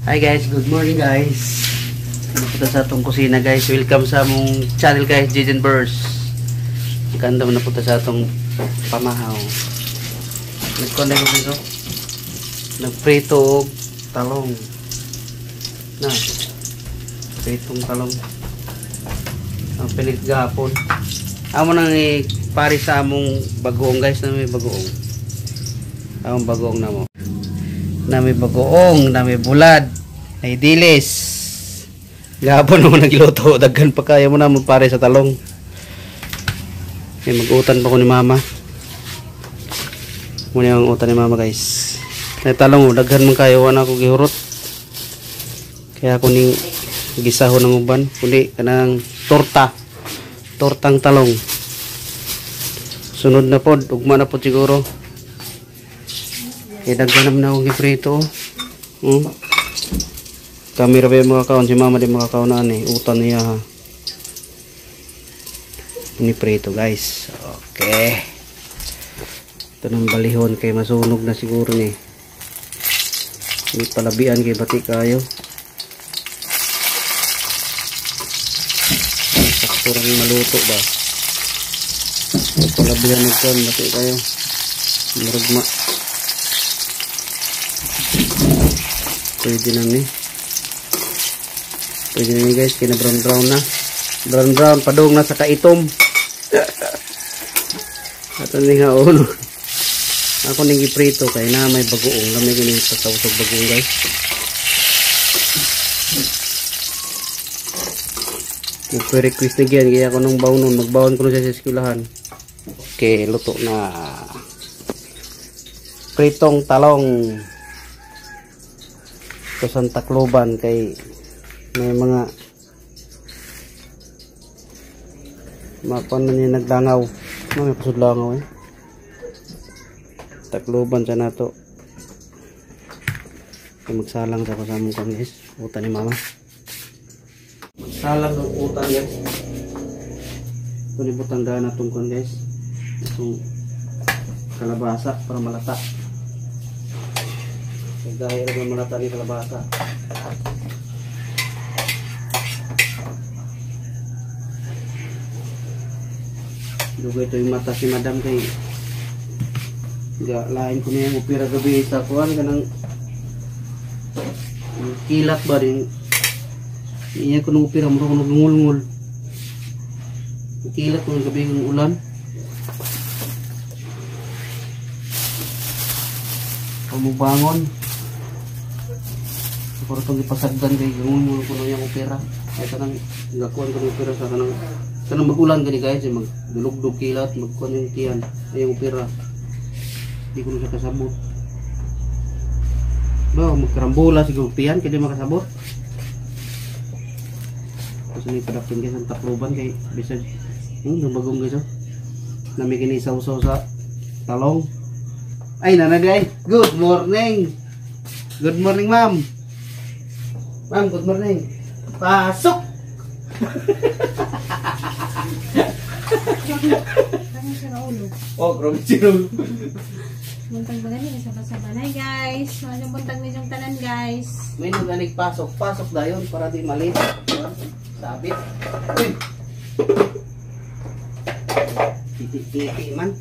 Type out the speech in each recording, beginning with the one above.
Hi guys, good morning guys. Napunta sa atong kusina guys. Welcome sa among channel guys, Jaden Burst. Ganda mo napunta sa atong pamahaw. Nagkuhan ko dito. Nagprito og talong. Na. Pritong talong. Ang pilit gahapon. Amo nang pare sa among bagoong guys, na may bagoong. Among bagoong na mo. Na may bagoong, na may bulad, na dilis. Gahapon mo nagluto, daghan pa kaya mo na mo pare sa talong. May mag-utan pa ko ni mama. Muna yung utan ni mama guys. May talong, daghan man kayo, wala ako gihurot. Kaya ako ning gisahon ng uban, kundi kanang torta. Tortang talong. Sunod na pod, ugma na pod siguro. Kaya daghan naman akong giprito. Kami ra ba yung makakaon? Si mama di makakaon na ani. Utan niya ha. Ini prito guys. Okay. Ito nang balihon kay masunog na siguro ni. Hindi palabian kay bati kayo. Sakto lang maluto ba. Palabian nagkuhan bati kayo. Murugma. Pwede na ni. Pwede na ni guys, kina brown brown na. Brown brown padung na sa kaitom. Ato ni nga uno. Ako ning giprito kay na may bagoong, lamig ni pagkawsog bagoong guys. Nagpe-request na gyan kaya ako nung baonon, magbaon ko siya sa eskwelahan. Okay, luto na. Pritong talong. Ito sa Tacloban kay may mga makuan na niya naglangaw. May pasudlangaw eh. Tacloban siya nato. Kaya magsalang sa kasamang kong guys. Utan ni mama. Magsalang ng utan guys. Ito ni butang daan natong kon guys. Itong kalabasa para malata. Dahil na malata ni kalabasa. Dugay ito yung mata si madam kay ga lain ko niya yung opera gabi sa kuan kanang kilat ba rin iya ko nung opera mura ko nagungulngul kilat ko ng gabi ng ulan pamubangon pero itong ipasagdan kay gungulngul ko na yung opera ay kanang gakuan ko ng opera sa kanang kanang magulan gani guys magdulugdog kilat magkuan yung tiyan ay yung opera di ko na siya kasabot ba magkarambola siguro tiyan kaya di makasabot kasi ni padapin guys ang Tacloban kay bisag bagong guys oh nami kini sausaw sa talong. Ay nana day, good morning. Good morning ma'am. Ma'am, good morning. Pasok. Oh, grabe siya. Buntag ba gani sa basabanay guys. Walang buntag ni yung tanan guys. May naganig pasok, pasok dayon para di malit. Sabit. Uy. Titi-titi man.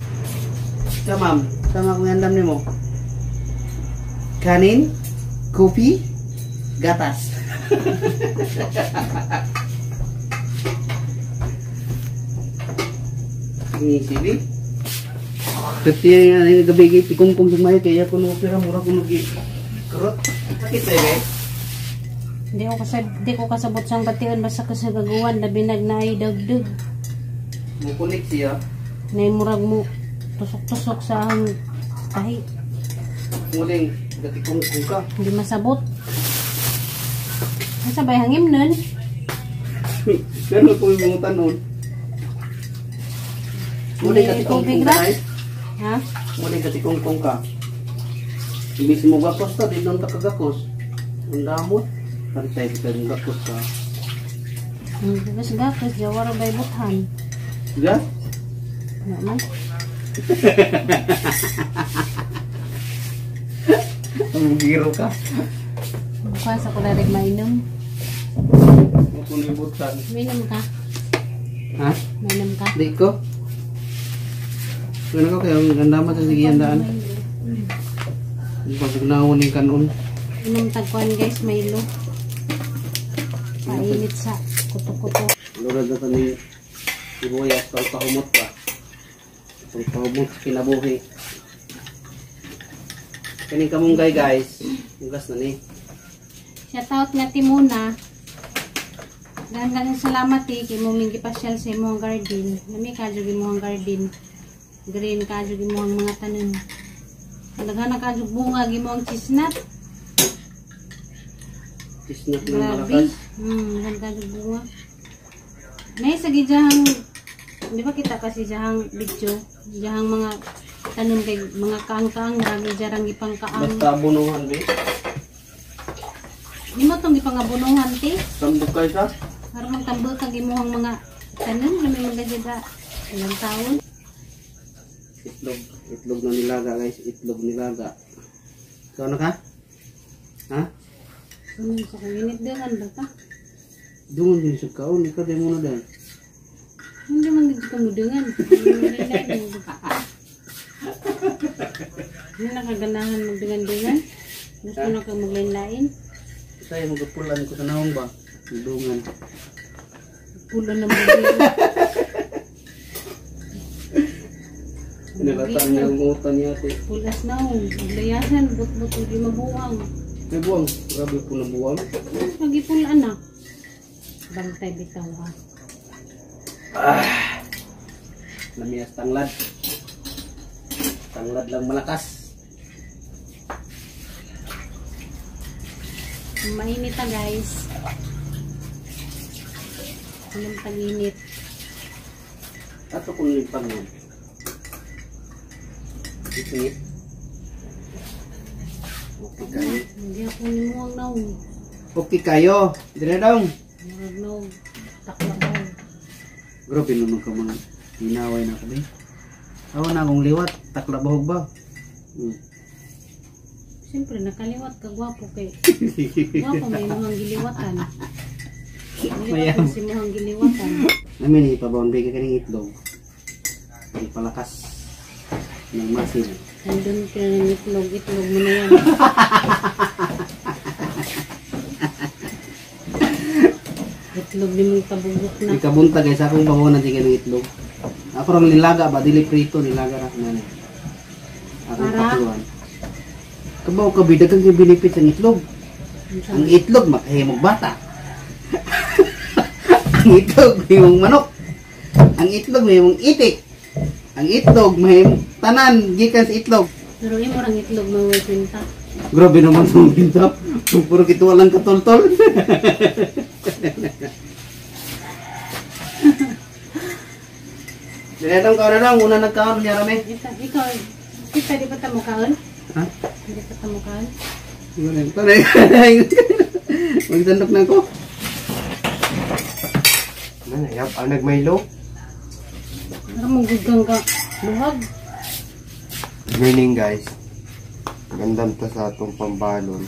Ka ma'am, sama akong andam nimo. Kanin, kopi, gatas. Ini sini. Kasi yung gabi kay tikungkong sa mayo kaya kuno pera mura kuno gi krot. Sakit eh. Di ko kasabot sang bation basta kasagaguan labi nag naay dagdag. Mukunik siya. Nay murag mo tusok-tusok sa ang tahi. Muling gatikungkong ka. Hindi masabot. Asa bay hangim nun? Pero kung yung tanon. Muling gatikungkong ka. Ha? Muling gatikungkong ka. Imbis mo gakos ta, di doon ta kagakos. Ang damot. Pantay ka ng gakos ka. Mas gakos, jawara bay buthan. Ga? Wala man. Ang giro ka. Bukas ako na rin mainom. Kung ibutan. Mainom ka? Ha? Mainom ka? Di ko. Ano ko kaya ang ganda mo sa sige handaan. Pagnaon ni kanon. Inom tagkuan guys, Milo. Painit sa kuto-kuto. Lurad na ni sibuyas pang pahumot ba. Pang pahumot sa kinabuhi. Kaning kamunggay guys. Hugas na ni. Shout out nga Timuna. Daghang salamat eh kay mo ming gipasyal sa imong garden. Nami kadyo imong garden. Green kadyo imong mga tanim. Daghan na kadyo bunga imong chestnut. Chestnut ng Grabe. malakas. Daghan kadyo bunga. Nay sa gijahang di ba kita kasi jahang video, jahang mga tanim kay mga kaang-kaang marami jarang gipangkaang. Basta abunuhan be. Nimo tong gipangabunuhan ti. Tambok kayo sa. Para magtambal kag imuhang mga tanim na may magaganda ilang taon. Itlog. Itlog na nilaga guys. Itlog nilaga. Ikaw na ka? Ha? Ano sa kong init dangan ba ta? Dungon din sa kaon. Ikaw din muna din. Hindi man gid ka mudangan. Hindi nakaganahan magdangan-dangan. Gusto na ka maglain-lain. Kaya magapulan ko sa naong ba? Dungan. Pulo na maglain. Nilatan niya ang utan niya ate. Pulas na oh. Maglayasan, but-but, hindi mabuang. May buwang. Grabe po na buwang. Magipulaan na. Bantay bitaw ha. Ah! Lamiyas tanglad. Tanglad lang malakas. Mainit na guys. Anong tag-init? Ato kung yung pangon. Isingit. Okay kayo. Hindi ako nimuang naong. Okay kayo. Dire dong. Murag naong. Takla ko. Grabe naman ka mga hinaway na kami. Awa na akong liwat. Takla bahog ba? Siyempre, nakaliwat ka. Gwapo kay. Gwapo may muhang giliwatan. Giliwat mo si muhang giliwatan. Namin ipabaon bigay ka ng itlog. Ang palakas ng masin. Nandun ka ng itlog. Itlog mo na yan. Itlog ni mong tabugok na. Ikabunta guys, akong bawanan di ng itlog. Ako rang nilaga ba, dili prito, nilaga ra na. Akong Para? pakluan. Kabaw ka bidagang kay benefit ang itlog. Ang itlog makahimog bata. Ang itlog mahimong manok. Ang itlog mahimong itik. Ang itlog mahimong tanan gikan sa itlog. Pero imo rang itlog maway kwenta. Grabe naman sa mga. Puro kito walang katultol. Dinetong ka na lang, una nagkaon niya rami. Ikaw, kita di ba tamo kaon? Ha? Di ba tamo kaon? Magsandok na ako. Ano, yap, ang nagmaylo. Para mong gugang ka. Luhag. Good morning guys. Magandang ta sa atong pambalon.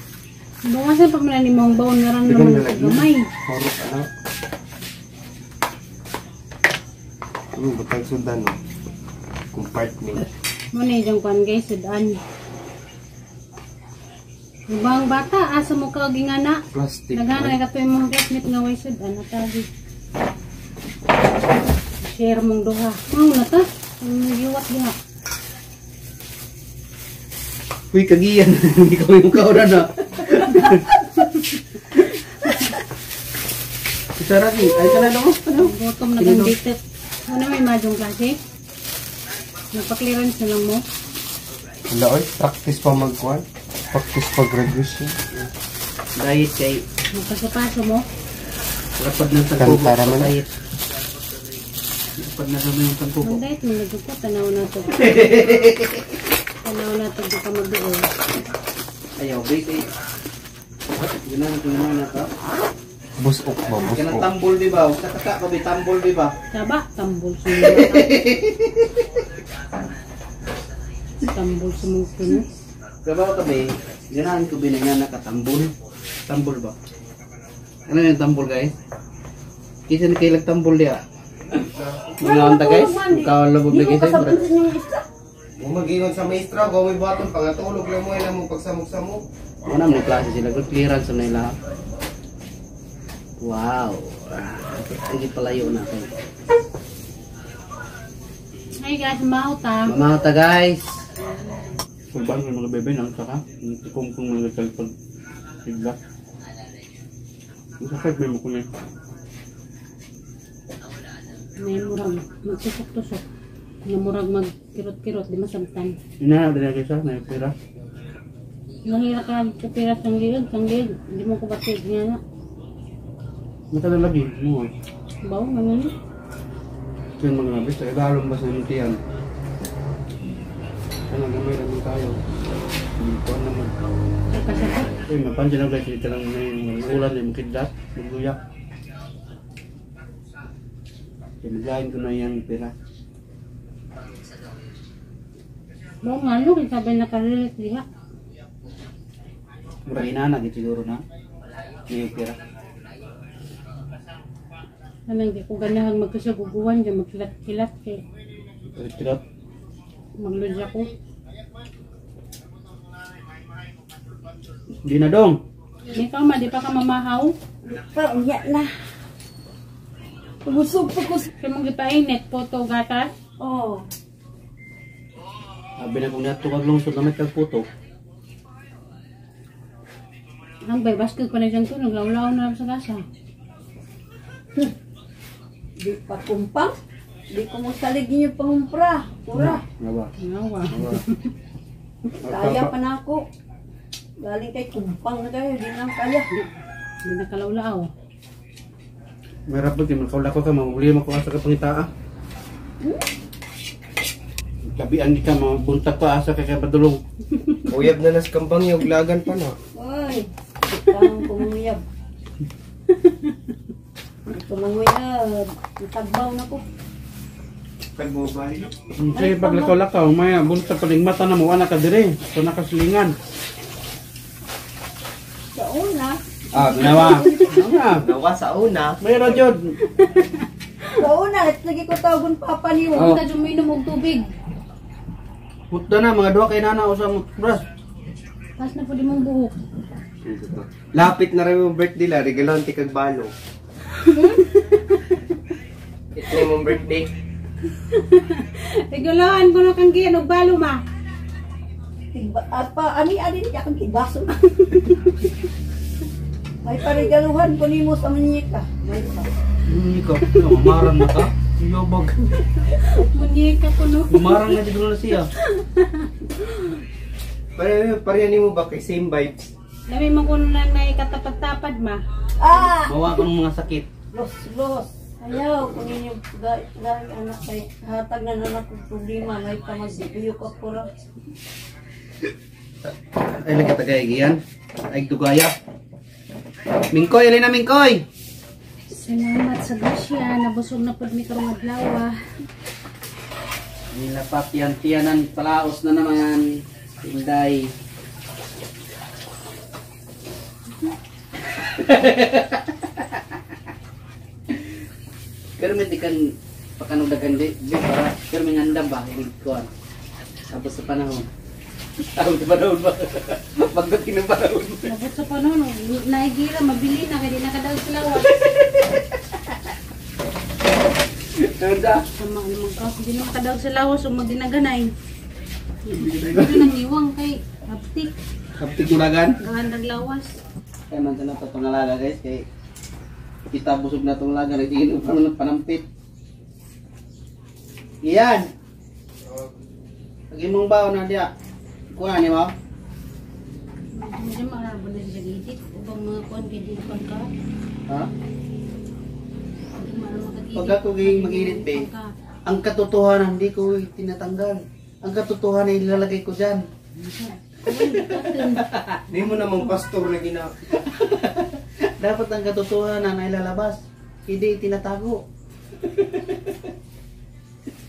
Bukasan pa man ni mong bawon nga rang Dagan naman na sa lagi. gamay. Horok ano. Butang sudan no. Compartment. Mo na yung kwan guys, sudan. Ubang bata, asa mo ka og ingana? Plastic. Nagana kay katoy mong classmate nga way sudan atagi. Share mong duha. Mao na ta. Ang giwat diha. Uy, kagiyan. Hindi ko yung kaonan na. Isara ni, ay ka na daw. Ano? Gutom na kang dito. Muna may mahjong klase. Nagpa-clearance na lang mo. Wala oy, practice pa magkuan. Practice pa graduation. Diet kay Magpaso-paso mo. lapad ng tangkubo. Kantara man. Diet. Lapad na kami yung tangkubo. Ang diet mo nagduko, tanaw na to. Tanaw na to, di ka magduol. Ayaw, big eh. Ganahan ko naman na ka. Busok ba? Kanang Busok. tambol di ba? Sa kaka ka tambol di ba? Taba, tambol sa mga. Tambol sa mga puno. Kabaw kami, ganahan ko binanga nakatambol. Tambol ba? Ano yung tambol, guys? Kisa na kailag tambol diya. Mga unta, guys. Kaulabog Di na ko guys. kasabot sa inyong isa. Kung mag-ingon sa maestro, gawin baton, pangatulog lang mo, ilang mo pagsamok-samok. Ano naman yung klase sila. Good clearance na nila. Wow. Hindi palayo na kayo. Hi guys, mauta. Mamata, guys. Kulban ko yung mga bebe nang saka. Kung kung mga kalpag bigla. Masakit may mukulay. May murag magtusok-tusok. Nga murag magkirot-kirot, di masabtan. Inahanap din na kaysa, na pera. Nahira ka kapiras ng liog, ng liog. Hindi mo ko batig nga na. Matagal lagi, mo. Baw, nga nga. Yun mga nabis, ay balong ba sa nutian. Sana gamay naman tayo. Hindi ko naman. Kasabot. Uy, mapansin ako guys, dito lang na yung ulan, yung kidlat, magluya. Kaya maglain ko na yung pera. Baw nga no, kaya sabi nakarilit diha. Mura inana, git siguro na. Yung pera. Anang di ko ganahan magkasaguguan dyan, magkilat-kilat kay Kilat. magludya ko. Di na dong. Ikaw ma, di pa ka mamahaw. Pa, unya na. Busog pa ko. Kaya mong gipainit, poto, gatas. Oh. Sabi na kung natukag lungsod na may kagputo. Ang bay, basket pa na dyan ko, naglawlaw na lang sa gasa. Di pa kumpang. Di ko mo salig ninyo pangumpra. Pura. Nga ba? Ngawa. Kaya pa na ako. Galing kay kumpang na kayo. Di na kaya. Hindi nakalawlaw. May rapot yung makaula ko ka, mamuli mo ko asa ka pangitaa. Kabian di ka, mabuntag pa asa kay kabadulong. Uyab na nas kambang yung lagan pa na. Oy. Kang kumuyab. Di ko manguyab. Tagbaw na ko. Pagbobay. Kasi pag lakaw-lakaw, maya buntag pa ning mata na mo, anak ka dire. So nakasilingan. Sa una. Ah, ginawa. Ano nga? Nawa sa una. May radyod. Sa una. At lagi ko tawagon papa niyo. Oh. Punta dyan uminom og tubig. Putda na, mga duha kay nana o sa bras. Pas na po di mong buhok. Lapit na rin yung birthday la, regalon ti kag balo. Ito na yung birthday. Reguloan ko na kang giyan og balo ma. Tigba, apa, ani ani ni akong tigbaso. May parigaluhan ko nimo sa munyeka. May pa. Hindi ka, umarang na ka. Yobag. Munyeka ko no. Umarang na siguro na siya. Pare, pareha mo ba kay same vibes? Dami man kuno lang na ikatapad-tapad ma. Ah! Mawa ko ng mga sakit. Los, los. Ayaw, kung ninyo ga anak kay hatag na nanak kong problema, may pa magbiyo ka pura. Ay, lagi tagay yan. Ay, dugaya. Mingkoy, alin na Mingkoy! Salamat sa grasya, nabusog na pud mi karong adlaw. Ah. Nilapat yan, tiyanan, palaos na naman. Inday. Pero may di kan pakanugdagan di, di para pero may ngandam ba hindi ko ano. Tapos sa panahon. Tapos sa panahon ba? Pagdating ng panahon. Nabot sa panahon, naigira mabili na kay di nakadaog sa lawas. Ano sa? Sama naman ka, di nakadaog sa lawas ug magdinaganay. Dito nang iwang kay haptik, Kaptig muragan. gahan lawas. Kaya man sa nato itong alaga guys kay kita busog na itong laga nagiging upang ng panampit. Iyan. Lagi mong baon na diya. Kuha ni mo. Medyo maarabo na siya edit ubang mga kuan kay di kuan ka. Ha? Hindi maarabo mag-edit. Pag ako giging mag-edit, babe. Ang katotohanan hindi ko tinatanggal. Ang katotohanan ay ilalagay ko diyan. Hindi mo namang pastor na gina. Dapat ang katotohanan ay lalabas. Hindi tinatago.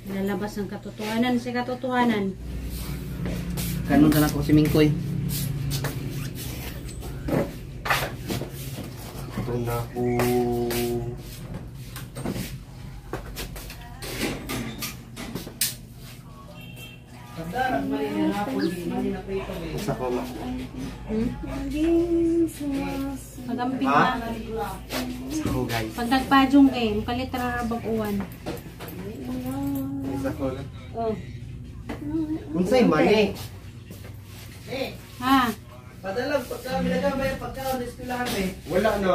Lalabas ang katotohanan sa katotohanan. Ganun na ako si Mingkoy. Ito na ako. Sa ko ma. Pagamping na. Sa ko guys. Pag nagpajong kay, mukalit ra bag-uwan. Sa ko lang. Oh. Unsay mani? Ha? Padalag pagka minagamay pagka eskwelahan eh. Wala na.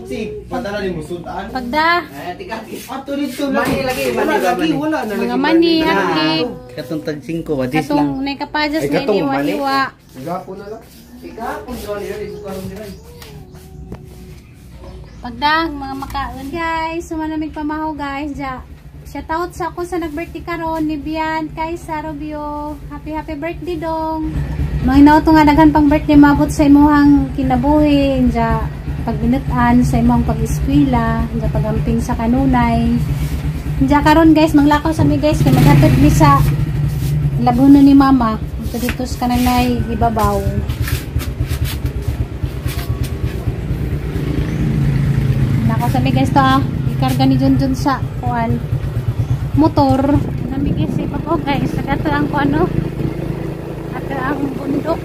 Si padala ni musudan. Pagda, Ay, tika. Ato dito lang. Mani lagi, Wala mani ba, lagi, mani? wala na Mga lagi. mani, hotcake. Katong tag 5 wa dis lang. Katong nakapajas Ay, na katong mani. iniwa-iwa. Gapo na lang. Ika pun gawin nila, isukaron nila. Pagdang mga makaon guys, sumanamig pamaho guys. Ja. Shout out sa ako sa nag-birthday karon ni Bian Kaisa Rubio. Happy happy birthday dong. Mga inauto nga daghan pang birthday mabot sa imuhang kinabuhi, ja pagbinutan sa imong pag-eskwela, ja pagamping sa kanunay. Ja karon guys, manglakaw sa mi guys kay maghatod mi sa labuno ni mama. Dito dito sa kananay ibabaw. Nako sabi guys to ah. Ikarga ni Junjun sa kuan motor. Nami guys eh oh guys, ato ang kuan no. Ato ang bundok.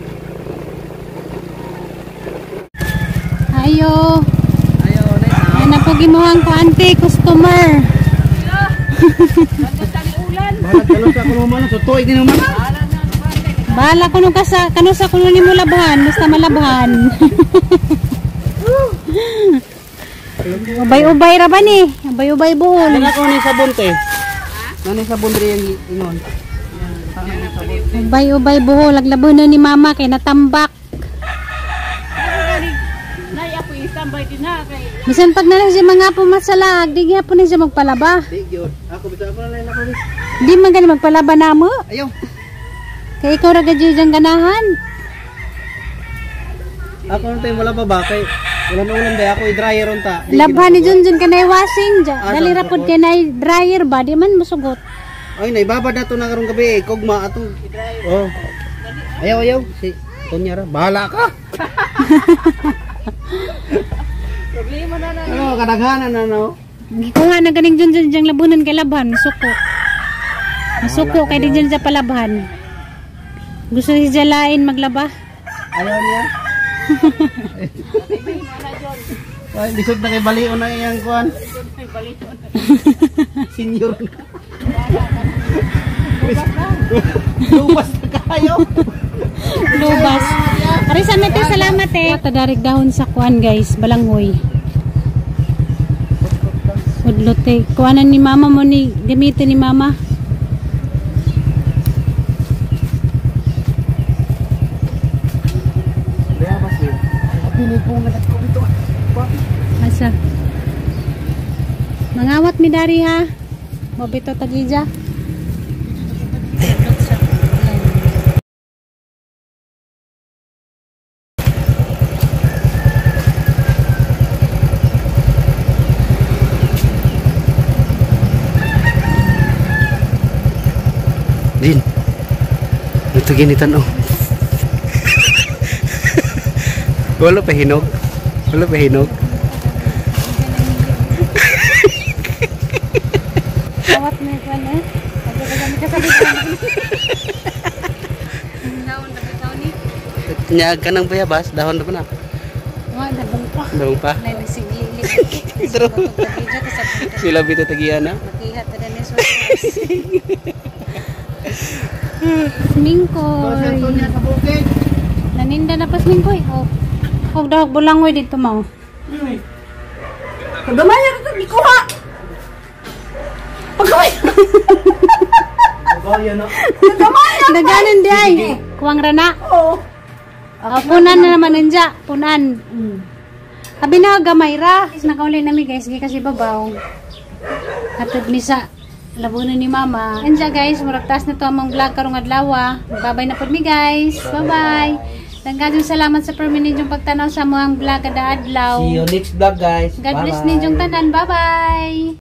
Ayo. Ayo, na. Ayan na po gimuhang kuan te customer. Bahala kalo sa kuno man, so tuig din man. Bahala kuno ka sa kano sa kuno nimo labhan, basta malabhan. Ubay-ubay ra ba ni? Ubay-ubay buhol. Ano ko ni sabon te? Nani sabon diri ang ingon. Ubay-ubay buhol, aglabon na ni mama kay natambak. Bisan pag na lang siya mga pumasalag, di gyapon na siya magpalaba. Di gyud. Ako bitaw ako na lang ako. Di man gani magpalaba na mo. Ayo. Kay ikaw ra gadyo diyang ganahan. Ako na tayo wala pa ba kay wala na ulan ba ako i-dryer unta. Labhan ni Junjun kanay washing dya. Ah, Dali ra pod kay nay dryer ba di man musugot. Ay naibabad na to na karong gabi eh. Kugma atong Oh. Ayaw ayaw si Tonya ra. Bahala ka. Problema na na. Ano kadaghanan na no. Gikuha na ganing Junjun diyang labunan kay labhan musuko. Musuko kay di dyan sa palabhan. Gusto si Jalain maglaba. Ayaw niya. Ay, lisod na kay balion na iyang kuan. Senior na. Lubas na kayo. Lubas. Aray sa mete, salamat eh. Tadarig dahon sa kuan guys, balanghoy. Udlote. Kuanan ni mama mo ni gamitin ni mama. Asa? Mangawat mi dari ha. Mobito tagija. Din. Ito ginitan oh. Wala pa hinog. Wala pa hinog. Awat na ikuan eh. Pagkakagami ka sa bitaw. Daon na bitaw ni. Nya ka ng bayabas, dahon na pa na. Wa dabang pa. Dahon pa. Nay nagsigili. True. Sila bito tagian na. Makihat na ni so. Mingkoy. sa bukid. Naninda na pas mingkoy. Oh. Oh, dahog bulangoy dito mao. Gamay ra to gikuha. Pagkamay. Gaya na. Naganan di ay. Kuwang rana. Oo. Oh, punan na naman nanja. Punan. Abi na gamay ra. Nakauli nami guys, gi kasi babaw. Hatod mi sa labunan ni mama. Anja guys, murag taas na to among vlog karong adlaw. Babay na pud mi guys. Bye-bye. Daghang salamat sa permi ninyong pagtanaw sa among vlog kada adlaw. See you next vlog guys. God bless ninyong tanan. Bye-bye.